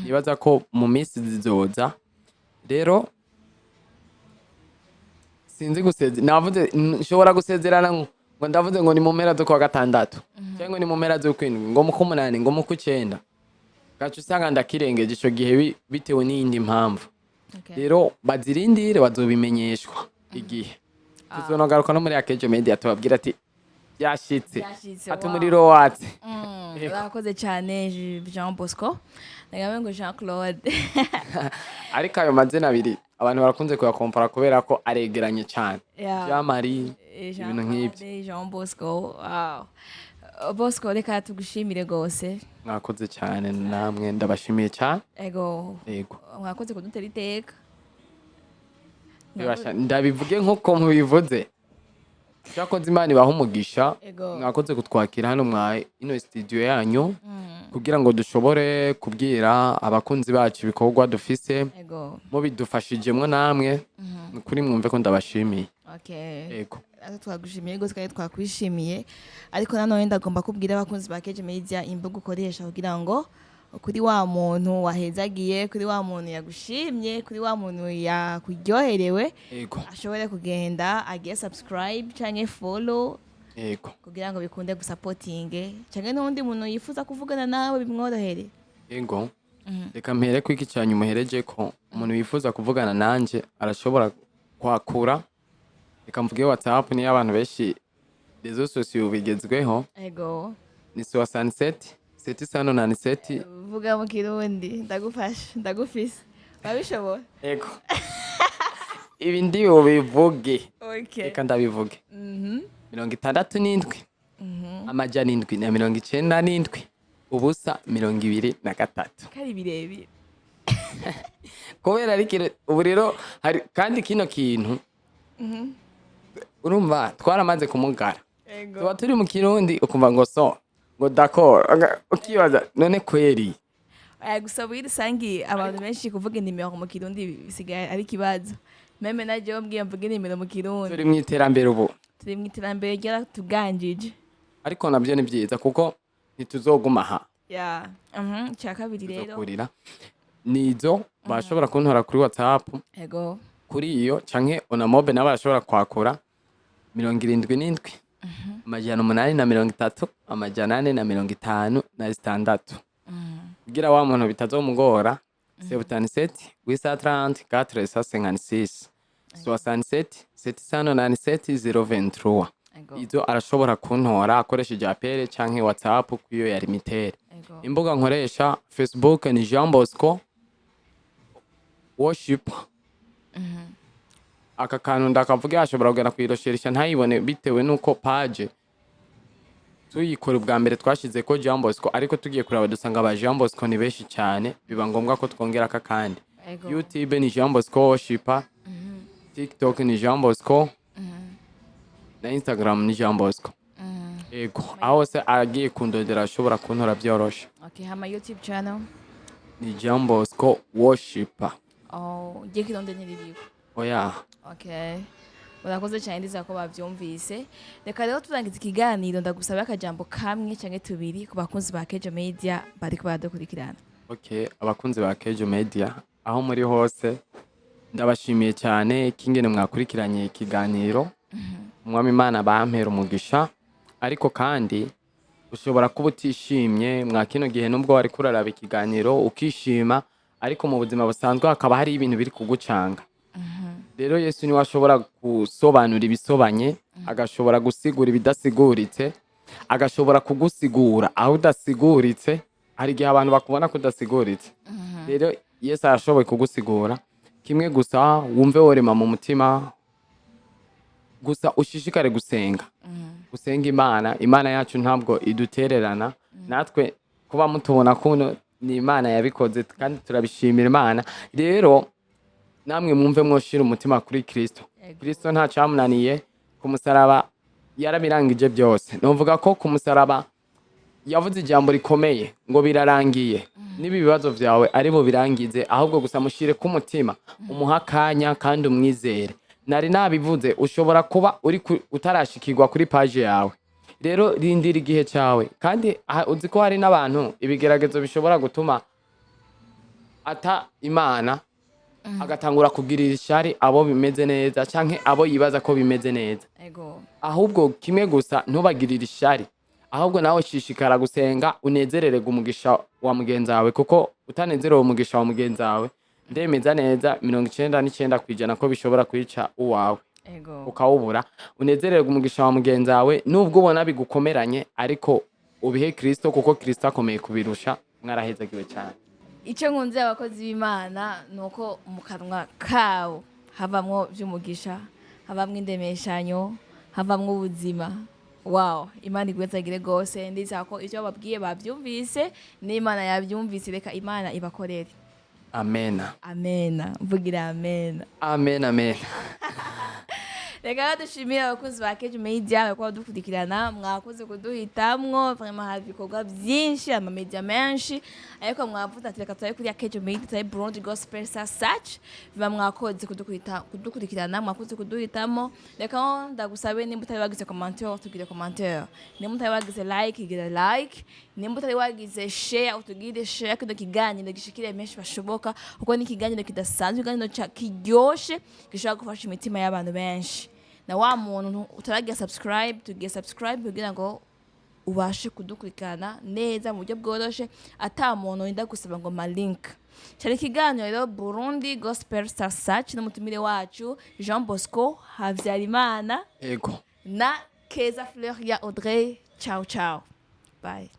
Nibaza ko mu minsi zizoza. Rero sinzi guseze, navuze nshobora gusezerana ngo ndavuze ngo ni mu mpera z'ukwa gatandatu cyangwa ni mu mpera z'ukwindwi, ngo mu k'umunani, ngo mu k'ucenda, gaca usanga ndakirengeje ico gihe bitewe n'iyindi mpamvu. Rero bazirindire, bazobimenyeshwa igihe. Tuzonogaruka no muri Akejo Media tubabwira ati byashitse. Byashitse, ati wow. Umuriro watse. Yego. Urakoze cyane, Jean Bosco, ndagambe ngo Jean Claude. Ariko ayo mazina abiri abantu barakunze kuyakompara kubera ko aregeranye cyane. Jean Marie. Jean Ibintu nk'ibyo. Claude, Jean Bosco, wow. Bosco, reka tugushimire rwose. Mwakoze cyane namwe, ndabashimiye cyane. Ego. Yego. Mwakoze kudutera iteka. Bibasha, ndabivuge nk'uko mubivuze. Cyakoze Imana ibaha umugisha. Ego. Mwakoze kutwakira hano mwa ino studio yanyu kugira ngo dushobore kubwira abakunzi bacu ibikorwa dufise. Mubidufashijemwo namwe, ni ukuri mwumve ko ndabashimiye. Yego. Natwe twagushimiye rwose kandi twakwishimiye, ariko nanone ndagomba kubwira abakunzi ba Keje Media imbuga ukoresha kugira ngo kuri wa muntu wahezagiye, kuri wa muntu yagushimye, kuri wa muntu yakuryoherewe, ashobore kugenda agiye subscribe canke follow kugira ngo bikunde gusapotinge, canke n'undi muntu yifuza kuvugana nawe bimworohere. Yego, reka mpere ko iki cyanyu muhereje ko umuntu wifuza kuvugana nanje arashobora kwakura. Reka mvuge WhatsApp, niyo abantu benshi, réseaux sociaux bigezweho. Ni 67 797. Vuga mu Kirundi, ndagufasha, ndagufise, urabishobora. Yego, ibi ndi bubivuge. Reka ndabivuge: 67 797 0 23. Kari birebire. Kubera ari ubu rero hari kandi kino kintu, urumva twaramaze kumugara. Tuba turi mu Kirundi, ukumva ngo so ngo d'accord, ukibaza none kweri. Oya, gusa muri rusangi abantu benshi kuvuga inimero mu Kirundi bisigaye ari ikibazo. Même na jewe mbwiye mvuge inimero mu Kirundi. Turi mu iterambere ubu. Turi mu iterambere ryaratuganjije. Ariko nabyo ni byiza kuko ntituzoguma aha. Ya, icya kabiri rero. Tuzokurira nizo bashobora kuntora kuri WhatsApp. Kuri iyo canke onamobe nabo barashobora kwakura 77 830 456, kugira wa muntu bitazomugora: 77 830 456, 67 797 023. Izo arashobora kuntora akoresheje appel canke WhatsApp kuyo ya Lumitel. Imbuga nkoresha, Facebook ni Jean Bosco Worship. Aka kantu ndakavuga, ashobora kugenda kuyirosheresha ntayibone bitewe nuko page tuyikora ubwa mbere twashize ko Jean Bosco, ariko tugiye kuraba dusanga aba Jean Bosco ni benshi cyane, biba ngombwa ko twongera aka kandi. YouTube ni Jean Bosco Worship, TikTok ni Jean Bosco, na Instagram ni Jean Bosco. Ego, aho hose agiye kundondera ashobora kuntora byoroshe. Okay, hama YouTube channel? Ni Jean Bosco Worship. Oh, ugiye kironde ntiririko? Oya. Okay, urakoze cyane, ndizera ko bavyumvise. Reka rero turangiza ikiganiro, ndagusaba akajambo kamwe canke tubiri ku bakunzi ba Kejo Media bariko baradukurikirana. Okay, abakunzi ba Kejo Media aho muri hose, ndabashimiye cyane kingene mwakurikiranye ikiganiro. Umwami Imana bampera umugisha. Ariko kandi ushobora kuba utishimye mwa kino gihe, nubwo wari kuraraba ikiganiro ukishima, ariko mu buzima busanzwe hakaba hari ibintu biri kugucanga. Rero Yesu niwe ashobora gusobanura ibisobanye, agashobora gusigura ibidasiguritse, agashobora kugusigura aho udasiguritse. Hari igihe abantu bakubona ko udasiguritse. Rero Yesu arashoboye kugusigura. Kimwe gusa, wumve worema mu mutima gusa, ushishikare gusenga, usenga Imana. Imana yacu ntabwo idutererana. Natwe kuba mutubona kuno ni Imana yabikoze kandi turabishimira Imana. Rero namwe mwumve mwoshira umutima kuri Kristo. Kristo nta cyamunaniye. Ku musaraba yarabirangije byose. Nuvuga ko ku musaraba yavuze ijambo rikomeye ngo birarangiye. Niba ibibazo byawe ari bubirangize, ahubwo gusa mushire ku mutima, umuha akanya kandi umwizere. Nari nabivuze, ushobora kuba uri utarashikirwa kuri page yawe. Rero rindira igihe cyawe. Kandi uzi ko hari n'abantu ibigeragezo bishobora gutuma Ata Imana agatangura kugirira ishari abo bimeze neza canke abo yibaza ko bimeze neza. Ahubwo kimwe gusa, ntubagirire ishari, ahubwo nawe shishikara gusenga, unezerererwe umugisha wa mugenzi wawe, kuko utanezerewe umugisha wa mugenzi wawe, ndemeza neza 99% ko bishobora kwica uwawe ukawubura. Unezererwe umugisha wa mugenzi wawe, nubwo ubona bigukomeranye, ariko ubihe Kristo, kuko Kristo akomeye kubirusha. Mwarahezagiwe cyane. Icyo nkunze abakozi b'Imana ni uko mu kanwa kabo havamwo by'umugisha, havamwo indemeshanyo, havamwo ubuzima. Wow, Imana igwezagire rwose. Ndizera ko ibyo bababwiye babyumvise, n'Imana yabyumvise. Reka Imana ibakorere. Amena. Amena, mvugira amena. Amen, amen. Reka dushimire abakozi ba Kejo Media bariko badukurikirana. Mwakoze kuduhitamwo. Vraiment, hari ibikorwa byinshi, amamedia menshi, ariko mwavuze ati reka turabe kuri Kejo Media, turabe Burundi Gospel Search. Biba mwakoze kudukurikirana, mwakoze kuduhitamo. Reka ndagusabe, nimba utari wagize commentaire, tugire commentaire; nimba utari wagize like, gira like; nimba utari wagize share, utugire share, kino kiganiro gishikire menshi bashoboka, kuko ni ikiganiro kidasanzwe, ikiganiro kiryoshe, gishobora gufasha imitima y'abantu benshi. Na wa muntu utaragira subscribe, tugiye subscribe kugira ngo ubashe kudukurikirana neza mu buryo bworoshe, ata muntu wenda gusaba ngo ma link. Cyari ikiganiro rero Burundi Gospel Star Search n'umutumire wacu Jean Bosco Habyarimana Ego. na Keza Fleur ya Audrey. Ciao ciao, bye.